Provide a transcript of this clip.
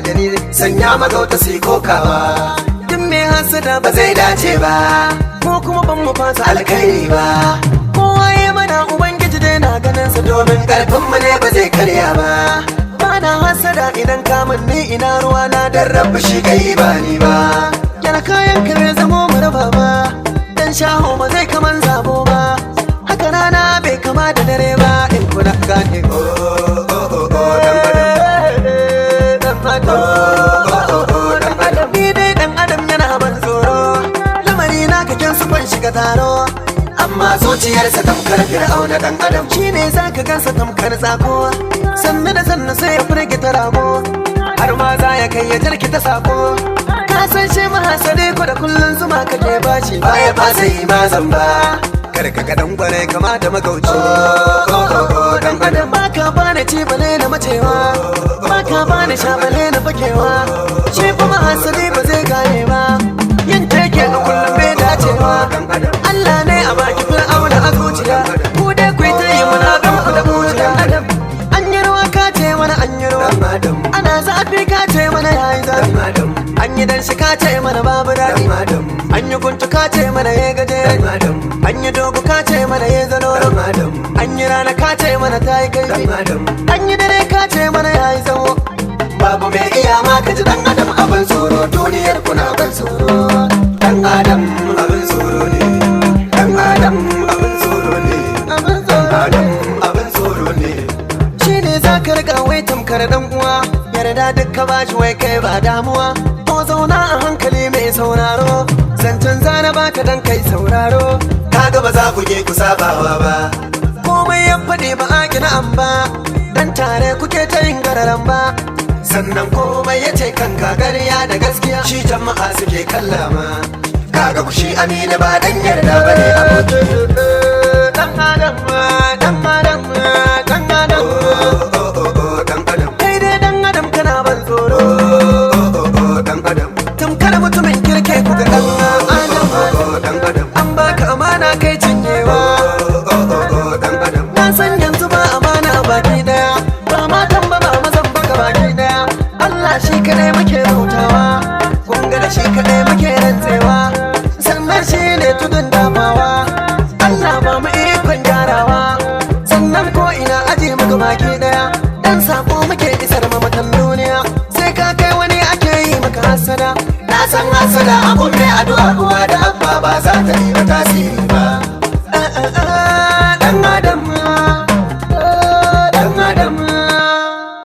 da ni, sanya magauta su yi kokawa. Duk mai hasada ba zai dace ba, ko kuma ban mu fasa alkhairi ba. Kowa ya mana, Ubangiji dai na ganin sa, domin karfin mu ne ba zai karya ba. Ba na hasada idan kamun ni, ina ruwa na dan Rabbi shi kai ba ni ba. Yana kayan ka bai zamo mu raba ba, dan shaho ba zai kaman zabo ba, haka rana bai kama da dare ba, in kuna gane. Oh, oh, oh, oh, dan adam. Dan adam. Oh, oh, oh, dan adam. Ni dai dan adam yana ban tsoro, lamari na kaken su ban shiga taro, Amma zuciyarsa tamkar Fir'auna, dan adam. Shine zaka gansa tamkar tsako, sannu da sannu sai ya firgita rago, har ma za ya kai ya jirkita sako. Ka san shi mahasade ko da kullun zuma kake bashi, Baya fasa yi ma zamba. Kar ka ga dan kwarai kama da magauci. Oh, oh, oh, dan adam. Baka bani ci bale na macewa, baka bani sha bale na fakewa. Shi fa mahasadi ba zai gane ba, yin teke a kullum bai dacewa. Allah ne a baki, Fir'auna a zuciya. Ku dai ku yi ta yi, muna gan ku da zuciya. An yi ruwa ka ce mana an yi ruwa, Dan adam. ana zafi ka ce mana yayi zafi, Dan adam. an yi dan shi ka ce mana babu daɗi, Dan adam. an yi guntu ka ce mana ya gajere, Dan adam. an yi dogo ka ce mana ya zanoro, Dan adam. an yi rana ka ce mana ta yi kaifi, Dan adam. an yi dare ka ce mana ya yi tsawo. Babu mai iya ma ka ji, dan adam abin tsoro, duniyar kuna ban tsoro. Dan adam abin tsoro ne. Dan adam abin tsoro ne. Abin tsoro. Adam abin tsoro ne. Shi ne za ka riga wai tamkar dan uwa, yarda duk ka bashi, wai kai ba damuwa. To zauna a hankali mai sauraro, zancen zana baka dan kai sauraro. Kaga ba za ku je ku sabawa ba. Komai ya faɗi ba a gina an ba, dan tare kuke ta yin gararan ba. Sannan komai ya ce kan gagariya da gaskiya, shi jama'a suke kallama. Kaga ku shi amina ba dan yarda bane aboki. Dan adam, dan adam, dan adam. Oh, oh, oh, oh, dan adam. Kai dai dan adam kana ban tsoro. Oh, oh, oh, dan adam. Tamkar mutumin kirke ku ga dan adam. Oh, oh, dan adam. An baka amana kai cinyewa. Oh, oh, oh, oh, dan adam. Na san yanzu ba amana baki daya, ba matan ba, ba mazan ba, baki daya. Allah shi kadai muke bautawa, kun ga da shi kadai muke rantsewa, sannan shi ne tudun dafawa. Allah ba mu ikon gyarawa, sannan ko ina aji muka baki daya. Dan sako muke isar mamatan duniya, sai ka kai wani ake yi maka hasada. Na san hasada abun mai addu'a uwa da